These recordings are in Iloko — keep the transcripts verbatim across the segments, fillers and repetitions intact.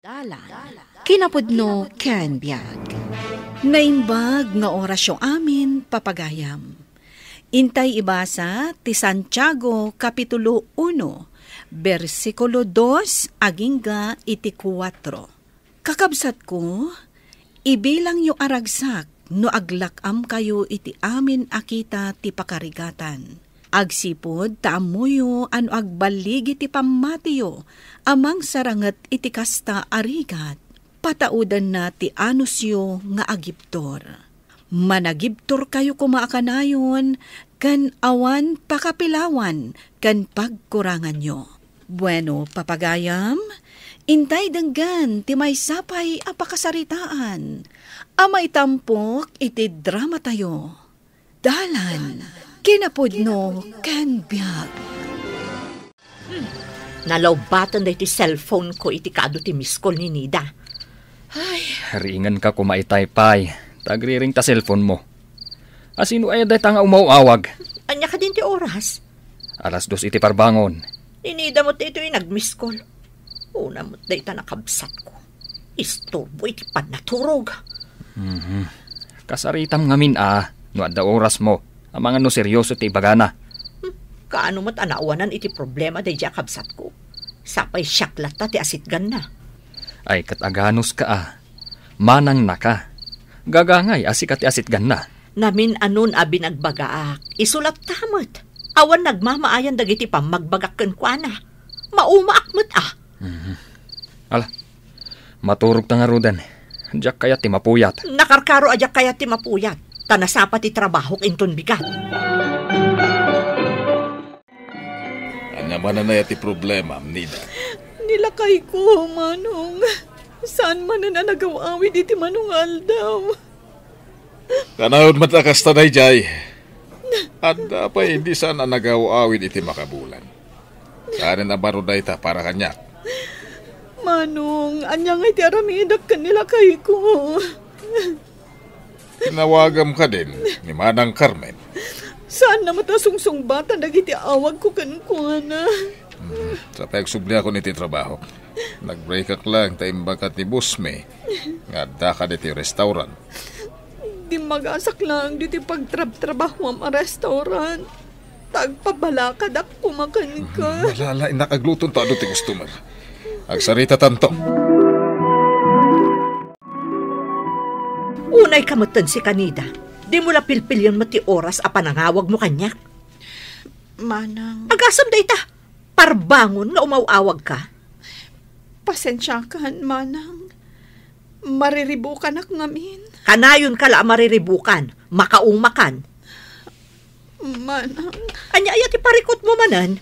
Dalan, kinapudno ken biag. Naimbag nga orasyo amin, papagayam. Intay ibasa ti Santiago, Kapitulo uno, bersikulo dos agingga iti kuatro. Kakabsatko, ibilangyo a ragsak no aglak-amkayo iti amin a kita ti pakarigatan. Agsipud ta ammoyo a no agballigi ti pammatiyo a mangsaranget iti kasta a rigat, pataudanna ti anusyo nga agibtur. Managibturkayo koma a kanayon ken awan pakapilawan ken pagkuranganyo. Bueno, papagayam, intay denggen ti maysa pay a pakasaritaan a maitampok iti dramatayo. Dalan, kinapudno, ken biag. Hmm. Nalawbaten daytoy cellphone ko iti kaadu ti miss call ni Nida. Ay. Ringenka koma itay pay, ta agriring ta cellphone mo. Asino aya dayta nga umaw-awag? Ania kadin ti oras? Alas dos iti parbangon. Ni Nida met daytoy nag-miss call. Una met dayta nakabsatko. Isturbo iti pannaturog. Mhm. Kasaritam ngamin a, no adda oras mo, amangan no seryoso ti ibagana. Hmm, kaano met a naawanan iti problema daydiay a kabsatko? Sapay siak latta ti asitganna. Ay, ket aganuska a. Manangnaka. Gagangay a sika ti asitganna. Namin-anon a binagbagaak, isu latta met. Awan nagmamaayan dagiti pammagbagak kenkuana. Maumaak met a. Mhm. Ala, maturog ta ngaruden. Diak kayat ti mapuyat. Nakarkaro a diak kayat ti mapuyat, ta nasapa ti trabahok inton bigat. Ania manen aya ti problema, Nida? Ni lakayko, Manong. Saan manen a nagaw-awid iti mano nga aldaw. Kanayon met a kasta daydiay. Adda pay idi saan a nagaw-awid iti makabulan. Saanen a baro dayta para kaniak. Manong, ania ngay ti aramidek ken ni lakayko? Tinawagam kadin ni Manang Carmen. Saanna met a sungsungbatan dagiti awagko kenkuana. Hmm, sapay agsubliakon iti trabaho. Nag-breakak laeng ta imbagak ni Bosme nga adda ka ditoy restaurant. Dimmagasak laeng ditoy pagtrabtrabahoam a restaurant. Ta agpabalakadak koma kenka. Hmm, malala, innak agluton ta adu ti customer. Agsaritatanto. Unay ka metten si Kanida. Dimo la pilpilian met ti oras a panangawagmo kaniak. Manang. Agasem dayta. Parbangon nga umaw-awag ka. Pasensiakan, Manang. Mariribukanak ngamin. Kanayon ka la a mariribukan. Makaumakan. Manang. Ania aya ti parikut mo manen?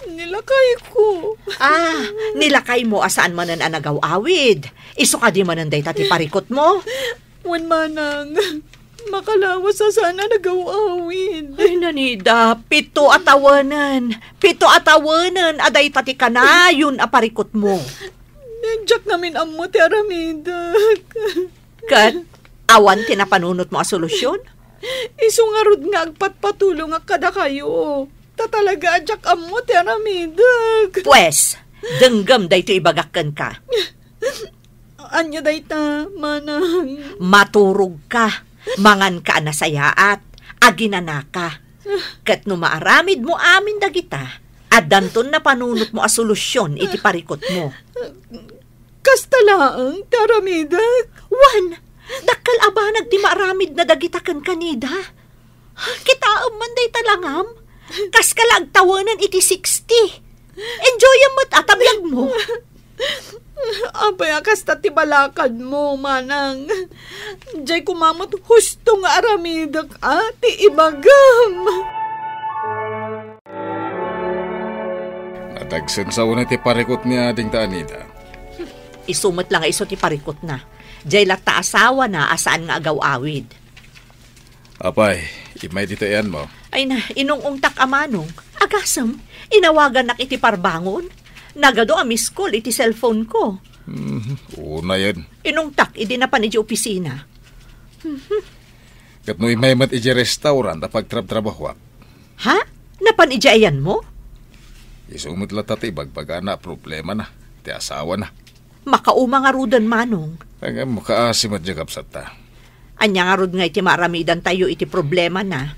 Nilakay ko. Ah, nilakay mo a saan manen a nagaw-awid. Isu kadi manen dayta ti parikut mo? Wen, Manang. Makalawas a saan a nagaw-awid. Ay, Nanida, pito a tawenen. Pito a tawenen a dayta ti kanayon a parikut mo. Diak ngamin ammo ti aramidek. Ket awan ti napanunot mo a solusyon? Isu ngarud nga agpatpatulongak kadakayo. Ta talaga a diak ammo ti aramidek. Pues, denggem daytoy ibagak kenka. Ania dayta, Manang? Maturog ka, mangan ka a nasayaat, aginana ka. Ket no maaramid mo amin dagita, addanton napanunot mo a solusyon iti parikut mo. Kasta laeng ti aramidek? Wen, dakkel a banag ti maaramidna dagita ken Kanida. Kitaem man dayta langam. Kaska la agtawenen iti sixty. Enjoyem met a ta biag mo. Apay a kasta ti balakad mo, Manang. Diay koma met husto nga aramidek a ti ibagam. Nadagsen sa unay ti parikut ni Ading ta Anita. Isu met la nga isu ti parikutna. Diay latta asawana a saan nga agaw-awid. Apay, immay dita iyanmo. Ay na, inung-ungtak a manong. Agasem, inawagannak iti parbangon. Nagadu a miss call iti cellphone ko. Mhm, unayen. Inungtak idi napan iti opisina. Mhm. Ket no immay met iti restaurant a pagtrabtrabahoak. Ha? Napan iti ayanmo? Isu met latta ti ibagbagana a problemana, ti asawana. Makauma ngaruden, Manong. Ay, ngem, makaasi met diay kabsatta. Ania ngarud ngay ti maaramidantayo iti problemana?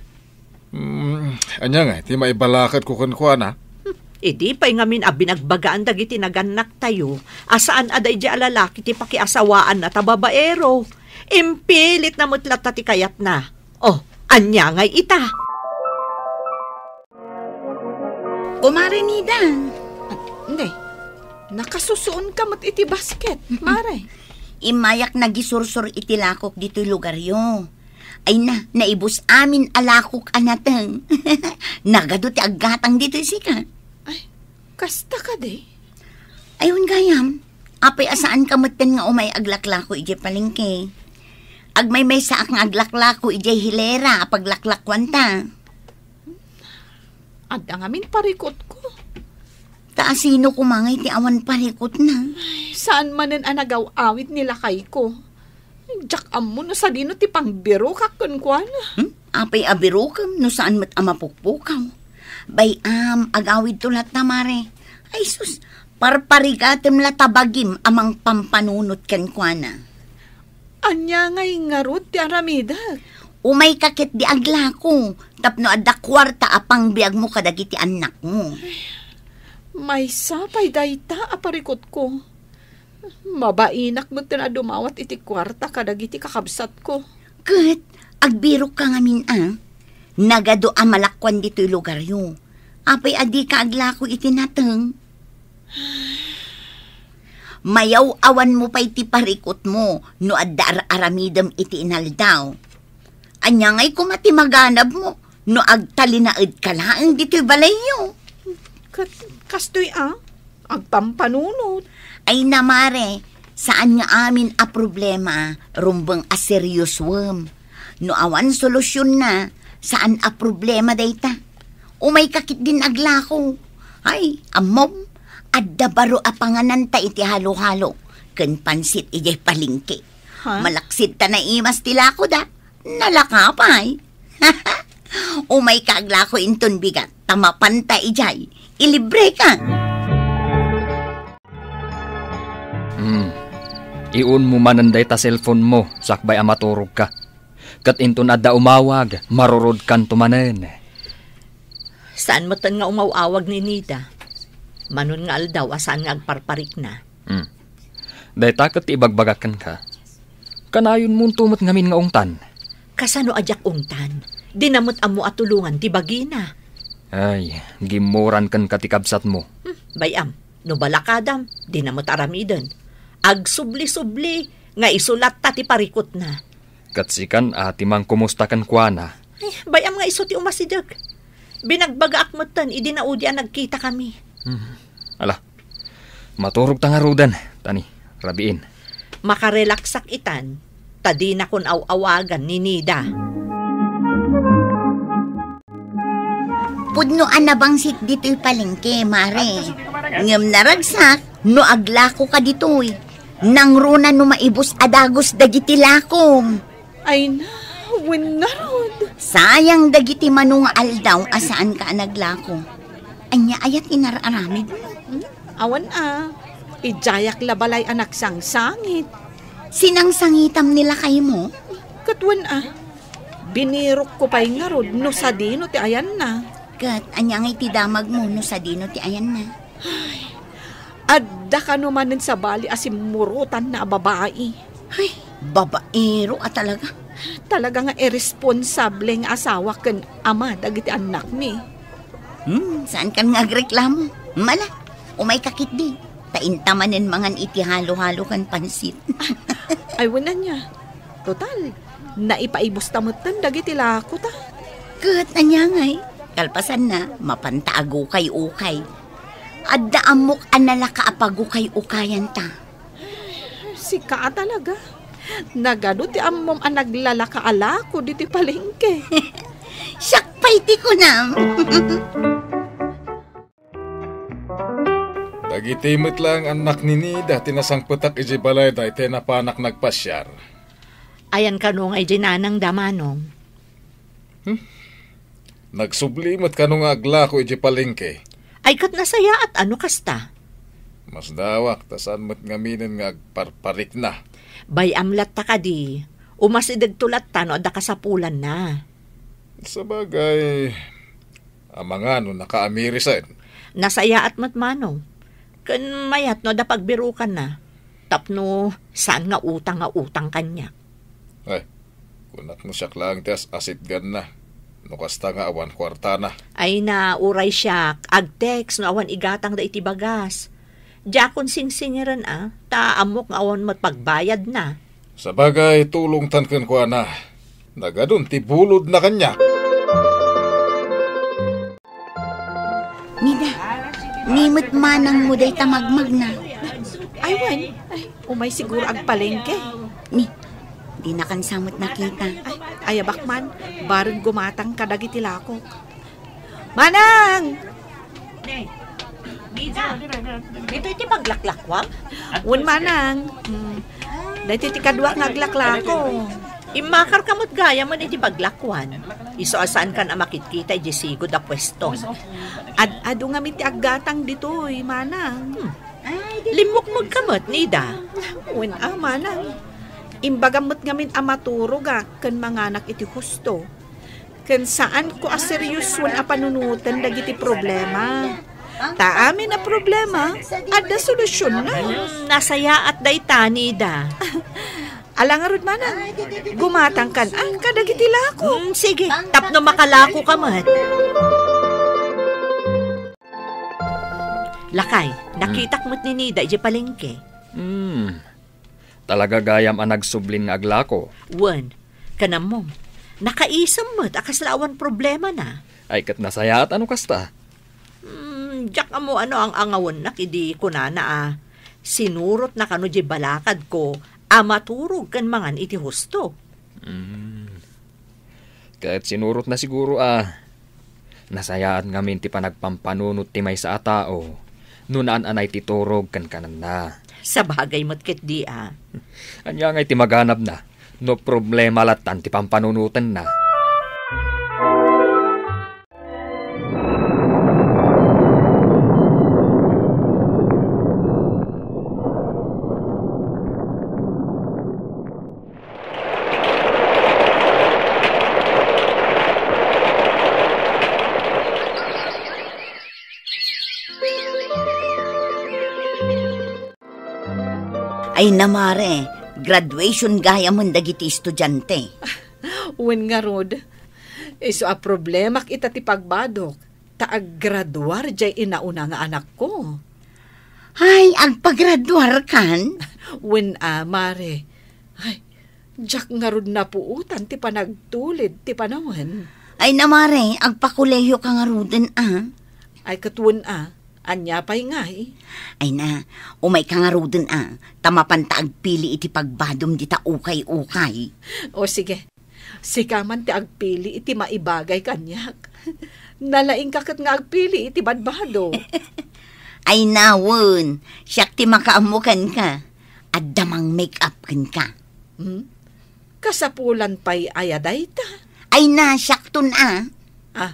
Hmm, ania ngay ti maibalakadko kenkuana? Hmm, idi pay ngamin a binagbagaan dagiti nagannaktayo a saan a daydiay a lalaki ti pakiasawaanna ta babaero. Impilitna met latta ti kayatna. Oh, ania ngay ita? Kumare Nida. Nay, nakasusuonka met iti basket, mare. Immayak nagisursor iti lakok ditoy lugaryo. Ay na, naibus amin a lakok a nateng. Nagadu ti aggatang ditoy sika. Ay, kasta kadi? Ay, wen gayam, apay a saanka metten nga umay aglaklako idiay palengke? Agmaymaysaak nga aglaklako idiay hilera a paglaklakuanta. Adda ngamin parikutko. Ta asino koma ngay ti awan parikutna? Ay, saan manen a nagaw-awid ni lakayko. Diak ammo no sadino ti pangbirokak kenkuana. Hmm? Apay a birokem no saan met a mapukpukaw? Bay-am, agawidto latta, mare. Ay sus, parparigatem la ta bagim a mangpampanunot kenkuana. Ania ngay ngarud ti aramidek? Umayka ketdi aglako, tapno adda kuarta a pangbiagmo kadagiti annakmo. Maysa pay dayta a parikutko. Mabainak metten a dumawat iti kuarta kadagiti kakabsatko. Ket agbirokka ngamin a, nagadu a malakuan ditoy lugaryo. Apay a dika aglako iti nateng? Mayaw-awanmo pay ti parikutmo no adda ar-aramidem iti inaldaw. Ania ngay koma ti maganabmo no agtalinaedka laeng ditoy balayyo? Kat-, kastoy a, agpampanunot. Ay na, mare, saan nga amin a problema, rumbeng a seriosoem. No awan solusionna, saan a problema dayta. Umayka ketdin aglako. Ay, ammom, adda baro a pangananta iti halo-halo ken pansit idiay palengke. Ha? Malaksid ta naimas ti lakoda. Nalaka pay. Umayka aglako inton bigat, ta mapanta idiay. Ilibreka. Hmm. Iunmo manen dayta cellphone-mo, sakbay a maturogka. Ket inton adda umawag, marurodkanto manen. Saan metten nga umaw-awag ni Nida? Manon nga aldaw a saan nga agparparikna. Hmm. Dayta ket ti ibagbagak kenka. Kanayonmonto met ngamin nga ungtan. Kasano a diak ungtan? Dina met ammo a tulongan ti bagina. Ay, gimmuran kenka ti kabsatmo. Hmm, bay-am, no balakadam, dina met aramiden. Agsubli-subli nga isu latta ti parikutna. Ket sikan a ti mangkumusta kenkuana. Ay, bay-am nga isu ti umasideg. Binagbagaak metten idi naudi a nagkitakami. Hmm. Ala, maturogta ngaruden, tani, rabiin. Makarelaksak itan, ta dinakon aw-awagan ni Nida. Pudno a nabangsit ditoy palengke, mare. Ngem naragsak no aglakoka ditoy. Nangruna no maibus a dagus dagiti lakom. Ay na, wen ngarud. Sayang dagiti mano nga aldaw a saanka a naglako. Ania aya ti nar-aramidmo? Hmm? Awan a. Idiayak la balay a nagsangsangit. Sinangsangitam ni lakaymo? Ket wen a. Binirokko pay ngarud no sadino ti ayanna. Ket ania ngay ti damagmo no sadino ti ayanna? Ay, adda kano manen sabali a simmurotanna a babai. Ay, babaero a talaga. Talaga nga irresponsable nga asawa ken ama dagiti annakmi. Hmm, saankan nga agreklamo. Mala, umayka ketdi. Ta inta manen mangan iti halo-halo ken pansit. Ay, wen ania. Total, naipaibusta metten dagiti lakota. Ket ania ngay? Kalpasanna, mapanta agukay-ukay. Adda ammok a nalaka a pagukay-ukayanta. Sika a talaga. Nagadu ti ammom a naglalaka a lako ditoy palengke. Siak pay ti kunam. Dagiti met laeng annak ni Nida ti nasangpetak idiay balayda iti napanak nagpasiar. Ayan kano nga idiay nanangda, Manong? Hmm? Nagsubli met kano nga aglako idiay palengke. Ay, ket nasayaat a no kasta. Masdaawak ta saan met ngaminen nga agparparikna. Bay-am latta kadi, umasidegto latta no adda kasapulanna. Sabagay, amangan no nakaamirisan. Nasayaat met manong. Ken mayat no adda pagbirukanna. Tapno saan nga utang nga utang kaniak. Ay, kunak no siak laeng ti as-asitganna. No kasta nga awan kuartana. Ay na, uray siak, ag-text no awan igatangda iti bagas. Diakon singsingiren a, ta ammok nga awan met pagbayadna. Sabagay, tulongtan kenkuana. Nagadun ti bulodna kaniak. Nida, ni met manangmo dayta magmagna. Ay, wen. Ay, umay siguro agpalengke. Ni, di nakan sa met nakita. Ay, ayabak man, bareng gumatang kadagiti lakok. Manang! Nida, dito iti paglaklakwam? Wen, manang. Hmm. Daytoy ti kaduak nga aglaklako. Immakar ka met gayam iti paglakuan. Isu a saankan a makitkita iti sigud a puesto. Ad-adu ngamin ti aggatang ditoy, manang. Hmm. Limmukmok ka met, Nida. Wen a, manang. Imbagam met ngamin a maturogak ken manganak iti husto. Ken saanko a seriosoen a panunoten dagiti problema. Ta amin a problema, adda solusionna. Hmm, nasayaat dayta, Nida. Ala ngarud, manang, gumatangkan a kadagiti lako. Hmm, sige, tapno makalako ka met. Lakay, hmm, nakitak met ni Nida idiay palengke. Hmm. Talaga gayam a nagsublin nga aglako. Wen, ken ammom, nakaisem met a kasla awan problemana. Ay, ket nasayaat a no kasta. Hmm, diak ammo no ang-angawennak idi kunana a sinurotna kano diay balakadko a maturog ken mangan iti husto. Hmm. Ket sinurotna siguro a nasayaat ngamin ti panagpampanunot ti maysa a tao no naan-anay ti turog ken kananna. Sabagay met ketdi a. Ania ngay ti maganabna no problema lattan ti pampanunotenna? Ay na, mare, graduation gayamen dagiti estudiante. Wen ngarud, isu a problemak ita ti pagbadok, ta aggraduar diay inauna nga anakko. Ay, agpagraduarkan? Wen a, mare. Ay, diak ngarud napuotan ti panagtulid ti panawen. Ay na, mare, agpakolehiyo ka ngaruden a. Ay, ket wen a, ania pay ngay? Ay na, umay ka ngaruden a, ta mapanta agpili iti pagbadom dita ukay-ukay. O sige, sika man ti agpili iti maibagay kaniak. Nalaingka ket nga agpili iti badbado. Ay na wen, siak ti makaammo kenka. Adda mang make-up kenka. Hmm? Kasapulan pay aya dayta? Ay na, siakton a. Ah,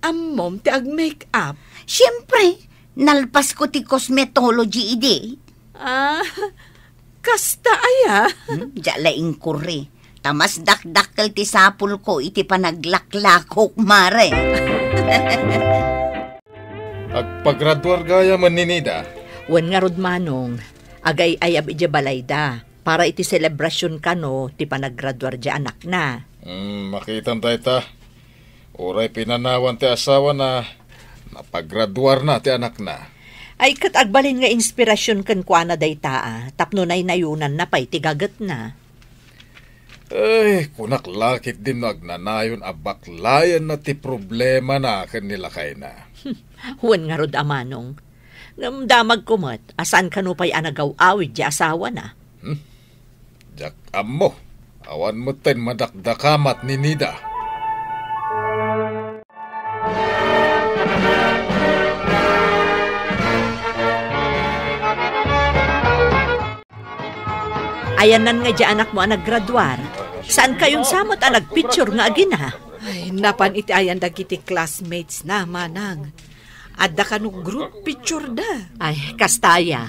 ammom ti ag-make up? Siempre, nalpasko ti cosmetology idi. Ah, kasta aya? Hmm, diak la inkurri. Ta mas dakdakkel ti sapulko iti panaglaklakok, mare. Agpagraduar gayamen ni Nida? Wen ngarud, manong, agay-ayab idiay balayda para iti selebrasion kano ti panaggraduar diay anakna. Hmm, makitam dayta. Uray pinanawan ti asawana, napagraduarna ti anakna. Ay, ket agbalin nga inspirasion kenkuana dayta a, tapno naynayonanna pay ti gagetna. Ay, kunak la ketdin no agnanayon a baklayanna ti problemana ken ni lakayna. Wen ngarud a, manong. Ngem damagko met a saan kano pay a nagaw-awid diay asawana. Hmm? Diak ammo. Awan metten madakdakamat ni Nida. Ayanna ngay diay anakmo a naggraduar. Saankayon sa met a nagpicture nga agina? Ay, napan iti ayan dagiti classmates na, manang. Adda kano group picture da. Ay, kasta aya.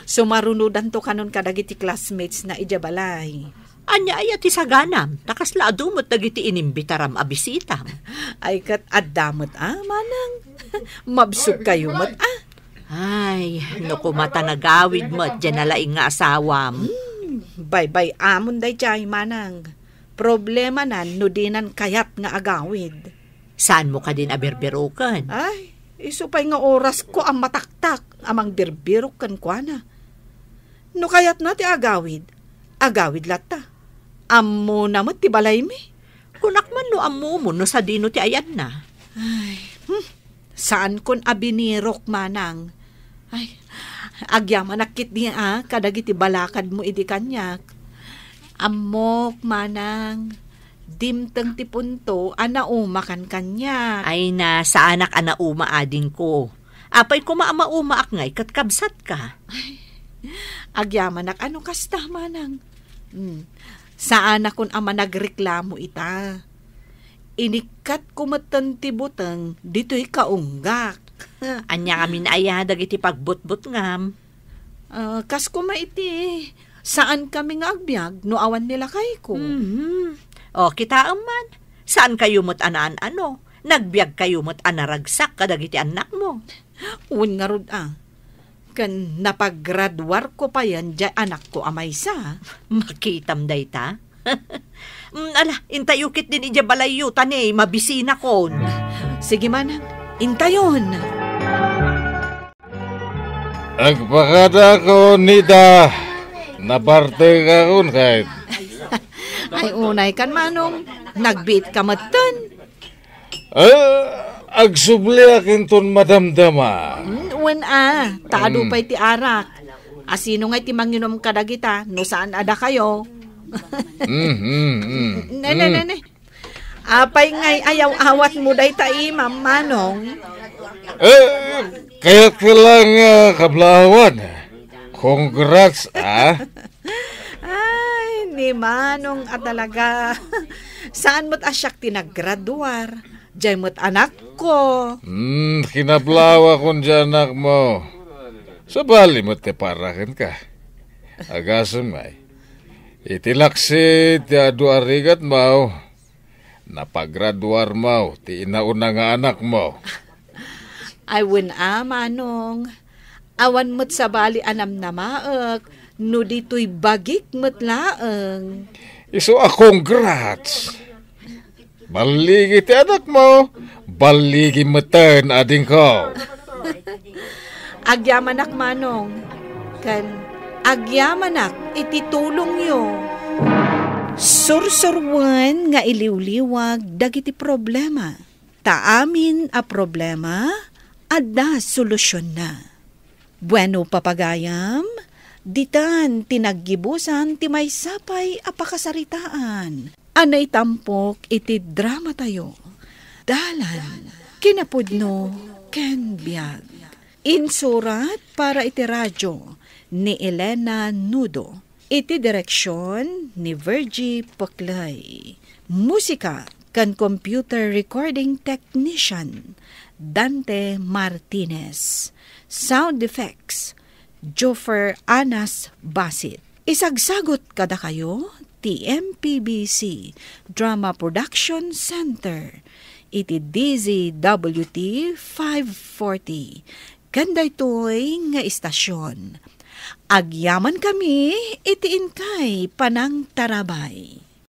Sumarunodanto kanon kadagiti classmates na idiay balay. Ania aya ti saganam? Ta kasla adu met dagiti inimbitaram a bisitam. Ay, ket adda met, a, manang. Mabsog kayo met, a. Ay, no kumata nagawid met diay nalaing nga asawam. Hmm, baybay-amon daydiay, manang. Problemanan no dinan kayat nga agawid. Saanmo kadin a birbiroken? Ay, isu pay nga orasko a mataktak a mangbirbirok kenkuana. No kayatna ti agawid, agawid latta. Ammona met ti balaymi. Kunak man no ammomo no sadino ti ayanna. Ay, hmm. Saankon a binirok, manang. Ay, agyamanak ketdi a kadagiti balakadmo idi kaniak. Ammok, manang, dimteng ti punto a naumakan kaniak. Ay na, saanak a nauma adingko. Apay koma a maumaak ngay ket kabsatka? Ay, agyamanak a no kasta, manang. Hmm. Saanakon a managreklamo ita. Inikkatko metten ti buteng ditoy kaunggak. Ania ngamin aya dagiti pagbutbutngam? Ah, kas koma iti, saan kami nga agbiag no awan ni lakayko. Mhm. O, kitaem man. Saan kayo met a naan-ano? Nagbiag kayo met a naragsak kadagiti annakmo. Wen ngarud a. Ken napagraduarko payen diay anakko a maysa. Makitam dayta? Mm, ala, intayo ketdin idiay balayyo, ta ne, mabisinakon. Sige man, intayon. Agpakadakon, Nita. Napartekakon, kayat. Ay, unay kan, Manong. Nagbiit ka metten. Ah, agsubliak inton madamdama. Mm, wen a, ta adu Mm. pay ti arak. Asino ngay ti manginom kadagita no saan a dakayo? Mm, mm, mm. Ne, ne, ne, Mm. ne. Apay ngay ayaw-awatmo dayta imam, Manong? Eh, kayat ka lang, ah, kablaawan. Congrats, ah. Ay, ni Manong a talaga. Saan met a siak ti naggraduar? Diay met anakko. Hmm, kinablawakon diay anakmo. Sabali met ti para kenka. Agasem ngay. Iti laksi ti adu a rigatmo, napagraduarmo ti inauna nga anakmo. Ay, wen a, Manong. Awan met sabali a namnamaek no ditoy bagik met laeng. Isu a congrats! Balligi ti anakmo, balligi metten adingko. Agyamanak, Manong, ken agyamanak iti tulongyo. Sursurwen nga iliwliwag dagiti problema. Ta amin a problema, adda solusionna. Bueno, papagayam, ditan ti naggibusan ti maysa pay a pakasaritaan a naitampok iti dramatayo, Dalan, Kinapudno, ken Biag. Insurat para iti radio ni Elena Nudo. Iti direksion ni Virgie Peclay. Musika ken computer recording technician, Dante Martinez. Sound effects, Joffer Anas Basit. Isagsagut kadakayo ti M P B C Drama Production Center iti D Z W T five forty. Ken daytoy nga istasion, agyamankami iti inkay panangtarabay.